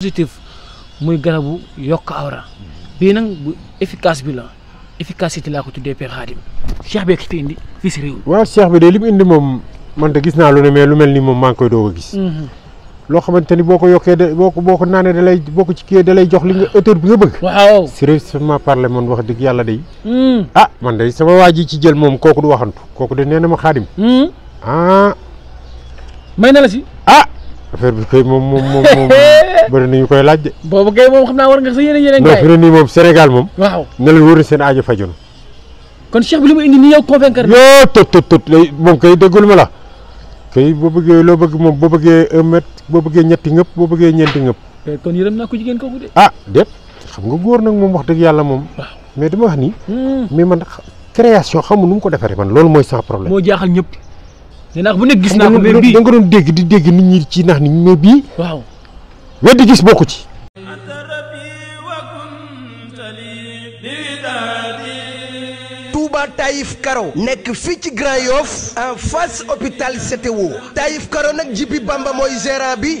positif muy garabu yokk awra bii nag bu efficace bi la efficacité laa ko tuddee Père Khadim cheikh bi fi indi fii si réew. waaw cheikh bi de li mu indi moom man de gis naa lu ne mais lu mel ni moom maa ngi koy doog a gis. loo xamante ni boo ko yokkee de boo ko naanee da lay boo ko ci kii da lay jox li nga hauteur bi nga bëgg. waaw sérieusement parler man wax dëgg yàlla day. ah man de sama waa ji ci jël moom kooku du waxantu kooku de nee na ma Khadim. ah. may na la si. ah affaire bi kay moom bëri nañu koy laaj de. boobu kay moom xam naa war nga sa yeneen non fi ne nii moom Sénégal moom. waaw na leen wóor na seen aajo faju na. kon cheikh bi li mu indi nii yow convaincre. yoo tot lay moom kay déggul ma la. kay boo bëggee loo bëgg moom boo bëggee 1 mètre boo bëggee ñetti ngëpp boo bëggee ñeenti ngëpp. kon yërëm naa ko jigéen kooku de. ah déet xam nga góor nag moom wax dëgg yàlla moom. waaw mais dama wax nii. mais man création xamu nu mu ko defaree man loolu mooy sans problème. moo jaaxal ñëpp. nee naa bu nekk gis naa ko mais bii da nga doon dégg di dégg nit ñi ci nax nit ñi mais bii. waaw weddi gis bokku ci. Touba Taïf Karo nekk fii ci Grand Yoff en face hôpital CTO Taïf Karo nag Jibi Bamba mooy gérant bi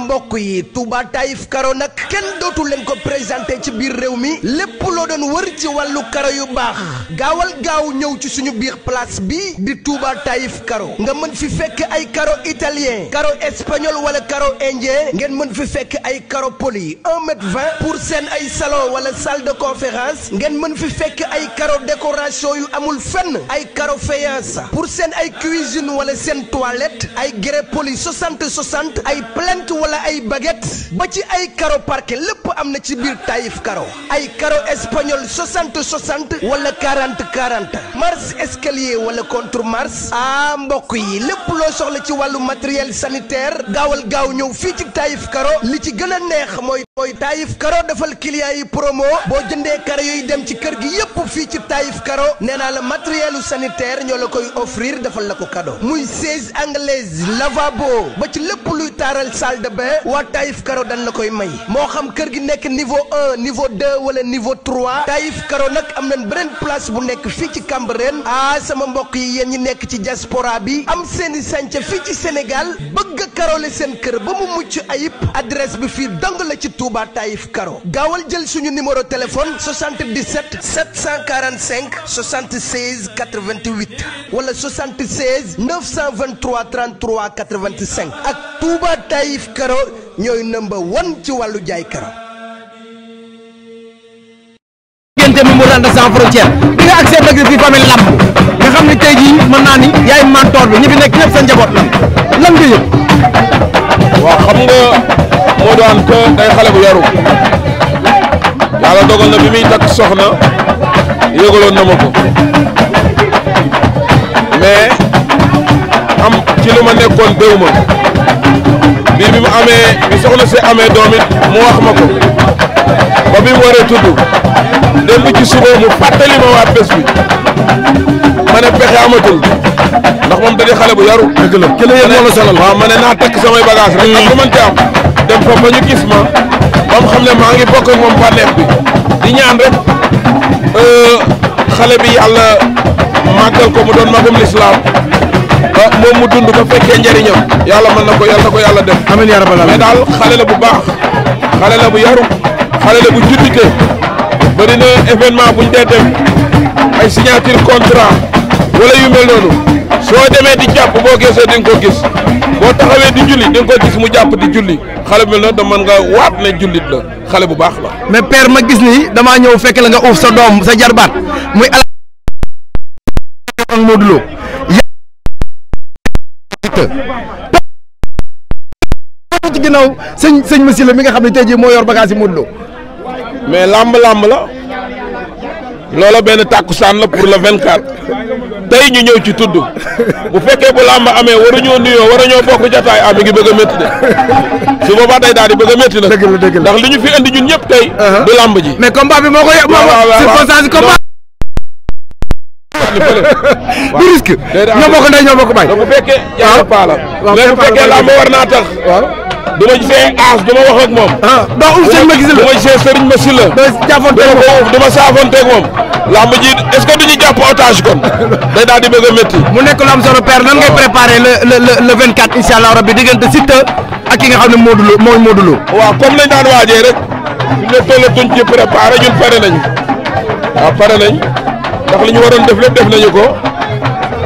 mbokk yi Touba Taïf Karo nag kenn dootu leen ko présenté ci biir réew mi lépp loo doon wër ci wàllu karo yu baax gaawal gaaw ñëw ci suñu biir place bi di Touba Taïf Karo nga mën fi fekk ay karo italien karo espagnol wala karo indien ngeen mën fi fekk ay karo poli 1,20 m pour seen ay salon wala salle de conférence ngeen mën fi fekk ay karo décoration yu amul fenn ay karo faïence pour seen ay cuisine wala seen toilette ay grès poli 60 ay plinthe wala ay baguette ba ci ay karo parquet lépp am na ci biir Taïf Karo ay karo espagnol 60 wala 40 marche escalier wala contre marche mbokk yi lépp loo soxla ci wàllu matériel sanitaire gaawal gaaw ñëw fii ci Taïf Karo li ci gën a neex mooy Taïf Karo defal client yi promo boo jëndee karo yooyu dem ci kër gi yépp fii ci Taïf Karo nee naa la matériel sanitaire ñoo la koy offrir defal la ko cadeau muy siège anglaise lavabo ba ci lépp luy taaral salle de bain waa Taïf Karo dañ la koy may moo xam kër gi nekk niveau 1 niveau 2 wala niveau 3 Taïf Karo nag am nañ beneen place bu nekk fii ci Cambérène sama mbokk yi yéen ñi nekk ci diaspora bi am seeni sànca fii ci Sénégal bëgg a karole seen kër ba mu mucc ayib adresse bi fii dong la ci Touba Taïf Karo gaawal jël suñu numéro téléphone 77 745 76 88 wala 76 923 33 85 ak Touba Taïf Karo ñooy number 1 ci wàllu jaay karo. diggante mi mu rend sans frontière bi nga accès dëgg fi famille lamb nga xam ne tey jii mën naa ni yaay mentor bi ñi fi nekk ñëpp sa njaboot lan nga yëg. waaw xam nga moo doon que day xale bu yaru yàlla dogal na bi muy takk soxna yëgaloon na ma ko mais am ci lu ma nekkoon déw ma bi mu amee bi soxna si amee doom it mu wax ma ko ba bi mu waree tudd démb ci suba mu fàttali ma waa bés bi ma ne pexe amatul ndax moom da di xale bu yaru. dëgg la ki la yëg moo la sonal. waaw ma ne naa takk samay bagage rek ak lu mën ci am dem fa ba ñu gis ma ba mu xam ne maa ngi bokk ak moom bànneex bi di ñaan rek xale bi yàlla màggal ko mu doon magum lislaam ba moom mu dund ba fekkee njëriñam yàlla mën na ko yàlla def. amiin yaa rabbal aalamiin mais daal xale la bu baax xale la bu yaru xale la bu juddite bari na événement buñ dee def ay signature contrat wala yu mel noonu soo demee di jàpp boo gisee di nga ko gis boo taxawee di julli di nga ko gis mu jàpp di julli xale bu mel noonu da mën nga waat ne jullit la xale bu baax la. mais père ma gis ni damaa ñëw fekk la nga uuf sa doom sa jarbaat muy ala Modou Lo ci ginnaaw sëñ Massi la mi nga xam ne tey jii moo yor bagage yi Modou Lo mais lamb la loola benn tàkkusaan la pour le 24 tey ñu ñëw ci tudd bu fekkee bu lamb amee waruñoo nuyoo waruñoo bokk jataay mi ngi bëgg a métti de su boobaa day daal di bëgg a métti nag. dëgg la ndax li ñu fi andi ñun ñëpp tey. du lamb ji. mais combat bi moo ko circonstance combat du risque ñoo bokk ndey ñoo bokk baay. bu fekkee yàlla paa la mais bu fekkee lamb war naa tax. du ma gisee As du ma wax ak moom. doo ul sëñ ma gis la du ma gisee Serigne Massila. doo jaafoonteeg moom du ma saafoonteeg moom. lamb ji est-ce que du ñu jàpp otage kon. day daal di bëgg a métti. mu nekk lu am solo père nan ngay préparer le 24 incha allah rabbi diggante Siteu ak ki nga xam ne Modou Lo mooy Modou Lo. waaw comme lañ daan waajee rek. ñu ne tollatuñ ci préparé ñun pare nañu. waaw pare nañ ndax li ñu waroon def lépp def nañu ko.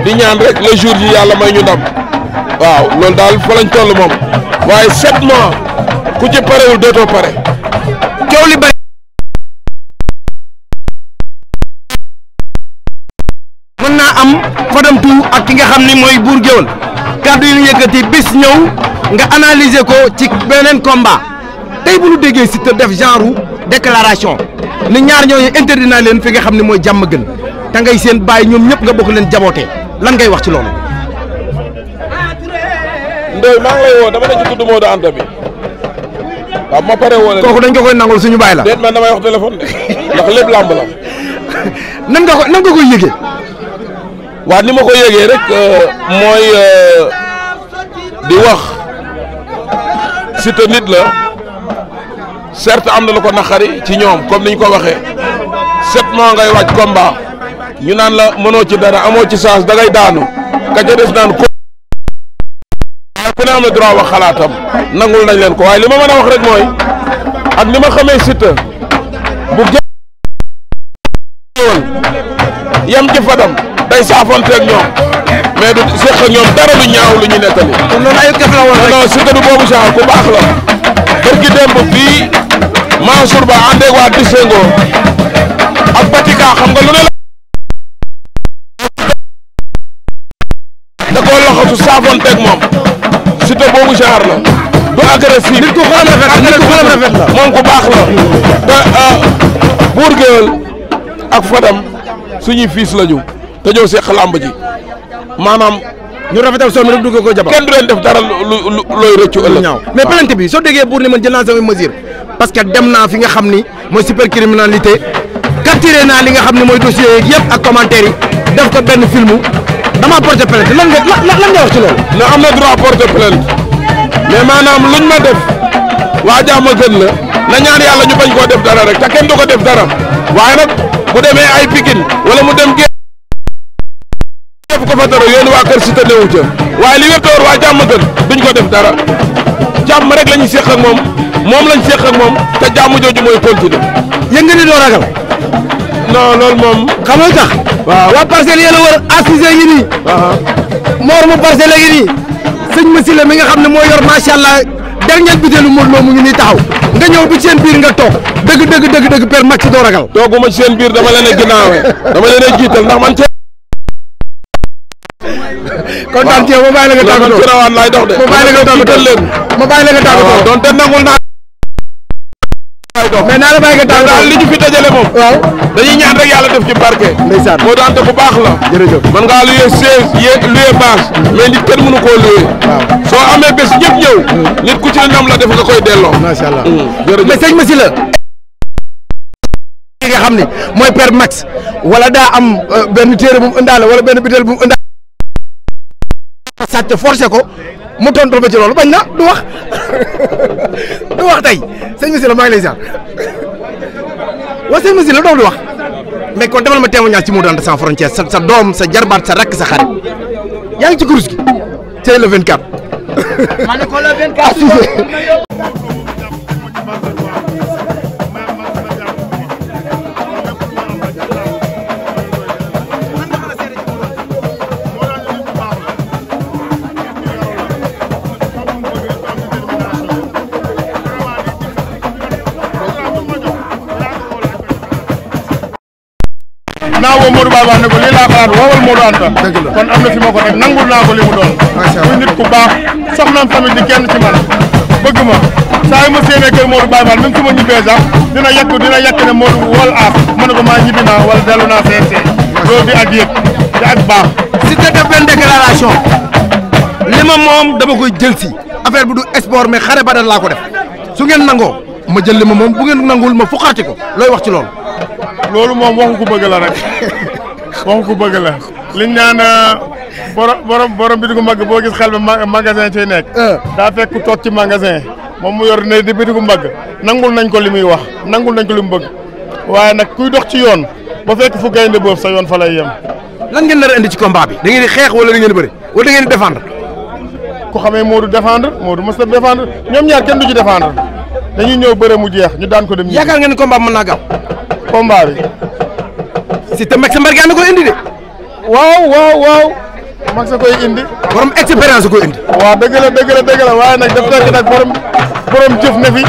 di ñaan rek le jour ji yàlla may ñu ndam. waaw loolu daal fa lañ toll moom. waaye 7 mois ku ci parewul dootoo pare. coow li bari. mën naa am Fadam tu ak ki nga xam ni mooy Bour Gueweul kàddu yi ñu yëkkati bis ñëw nga analyser ko ci beneen combat tey bu ñu déggee Siteu def genre déclaration ni ñaar ñooñu interdit naa leen fi nga xam ne mooy jàmm gën te ngay seen bàyyi ñoom ñëpp nga bokk leen jabootee lan ngay wax ci loolu. Ndoye maa ngi lay woo dama ne ci tudd Modou Anta bi waaw ma pare woo kooku dañ ko koy nangul suñu bàyyi la. déet man damay wax téléphone de ndax lépp làmb la. nan nga koy yëgee. waaw ni ma ko yëgee rek mooy di wax Siteu nit la certes am na lu ko naqari ci ñoom comme ni ñu ko waxee 7 mois ngay wàcc combat ñu naan la mënoo ci dara amoo ci chance dangay daanu ka ca des naan ko ku ne am na droit wax xalaatam nangul nañ leen ko waaye li ma mën a wax rek mooy ak ni ma xamee Siteu bu génn yam ci Fadam day saafonteeg ñoom mais du seq ak ñoom dara lu ñaaw lu ñu nettali. kon loolu ay kaf la woon rek. non Siteu du boobu genre ku baax la. kër gi démb fii Mansour Ba àndeeg waa Dissengo ak Batika xam nga lu ne la. da koo loxatu saafonteeg moom Siteu boobu genre la du agressif. nit ku xolam rafet la moom ku baax la te Bour Gueweul ak Fadam suñuy fiis lañu te ñëw seq làmb ji maanaam ñu rafetal soo mi rek dugg ko jaba kenn du leen def dara looy rëccu ëllëg. ñaaw mais plainte bi soo déggee Bour ni man jël naa samay mesure parce que dem naa fi nga xam ni mooy supercriminalité capturé naa li nga xam ne mooy dossier yeeg yëpp ak commentaire yi def ko benn filmu dama porter plainte lan nga wax ci loolu. na am na droit porter plainte mais maanaam luñ ma def waa jàmm gën la na ñaan yàlla ñu bañ koo def dara rek te kenn du ko def dara waaye nag bu demee ay Pikine wala mu dem def ko fa dara yoonu waa kër Siteu newu ca waaye li wér waa jàmm gën duñ ko def dara jàmm rek la ñuy séq ak moom lañ séq ak moom te jàmm jooju mooy continuer. yëg nga ni doo ragal. non loolu moom. xam nga tax. waaw waa parcelle yéen a war assisé yi nii. Mor mu parcelle yi nii. sëñ Massila mi nga xam ne moo yor macha allah dernier butéelu Modou Lo mu ngi nii taxaw nga ñëw bi seen biir nga toog dëgg Père Max doo ragal. tooguma ci seen biir dama leen a ginnaawee dama leen a jiital ndax man. kontaan ci yow ma bàyyi la nga tàggatoo ci rawaan laay dox de. ma bàyyi la nga tàggatoo donte nangul naa. mais naa la bàyyi nga tàggatoo daal li ñu fi dajale moom. waaw dañuy ñaan rek yàlla def ci barke. ndeysaan moo daan te bu baax la. jërëjëf man ngaa luyee 16 luyee bâche mais nit kenn mënu koo luyee. waaw soo amee bés ñëpp ñëw. nit ku ci ne ndam la def nga koy delloo. macha allah jërëjëf mais sëñ Massila ki nga xam ne mooy Père Max wala daa am benn téere bu mu ëndaale wala benn bitel bu mu ëndaale sàcc forcé ko mu tontu ba ci loolu bañ na du wax tey sëñ Massila maa ngi lay ziar waa sëñ Massila doom du wax mais kon demal ma témoignage ci Modou Anta sans frontière sa doom sa jarbaat sa rakk sa xarit yaa ngi ci kurus gi tey le 24. ma ne ko le 24. naa woo Modou Baye wax ne ko lii laa xalaat woowal Modou Anta. dëgg la kon am na fi ma ko teg nangul naa ko li mu doon. macha allah muy nit ku baax soxnaam tamit di kenn ci man bëgg ma saa yu ma séenee kër Modou Baye Fall même su ma ñibbee sax dina yàq ne Modou wol aas ma ne ko maa ñibbi naa wala dellu naa CNC loolu di ak yëg di ak baax. si te def benn déclaration li ma moom dama koy jël si affaire bi du sport mais xare badal laa ko def su ngeen nangoo ma jël li ma moom bu ngeen nangul ma fuqaati ko looy wax ci loolu. loolu moom waxu ko bëgg la rek waxu ko bëgg la liñ naan borom bi di ko mag boo gis xel ba magasin cay nekk. daa fekk toog ci magasin moom mu yor ne di bitigu mbagg nangul nañ ko li muy wax nangul nañ ko li mu bëgg waaye nag kuy dox ci yoon ba fekk fu gaynde boobu sa yoon fa lay yem. lan ngeen nar a indi ci combat bi da ngeen di xeex wala da ngeen di bëri wala da ngeen di défendre. ku xamee Modou défendre Modou mës na défendre ñoom ñaar kenn du ci défendre dañuy ñëw bëre mu jeex ñu daan ko dem. yaakaar ngeen ni combat bi mën naa gaaw. combat bi. Siteu Max Mbargane na koy indi de. waaw Max a koy indi. borom expérience koy indi. waaw dëgg la waaye nag daf fekk nag borom jëf na fi.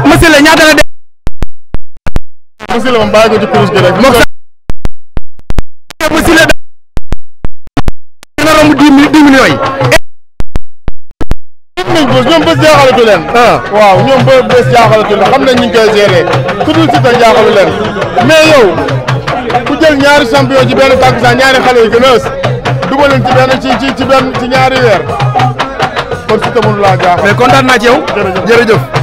monsieur le ñaata la de. monsieur le moom bàyyi ko ci kurus gi rek. monsieur le dina romb 10 millions yi. ñoom bés jaaxalatu leen. waaw ñoom bés jaaxalatu leen xam nañ ñu ngi koy gérer ku dul Siteu jaaxalu leen mais yow ku jël ñaari champion ci benn takkusaan ñaari xale yu gën a ës dugal leen ci ñaari weer kon Siteu mënu laa jaaxal. mais kontaan naa ci yow. jërëjëf.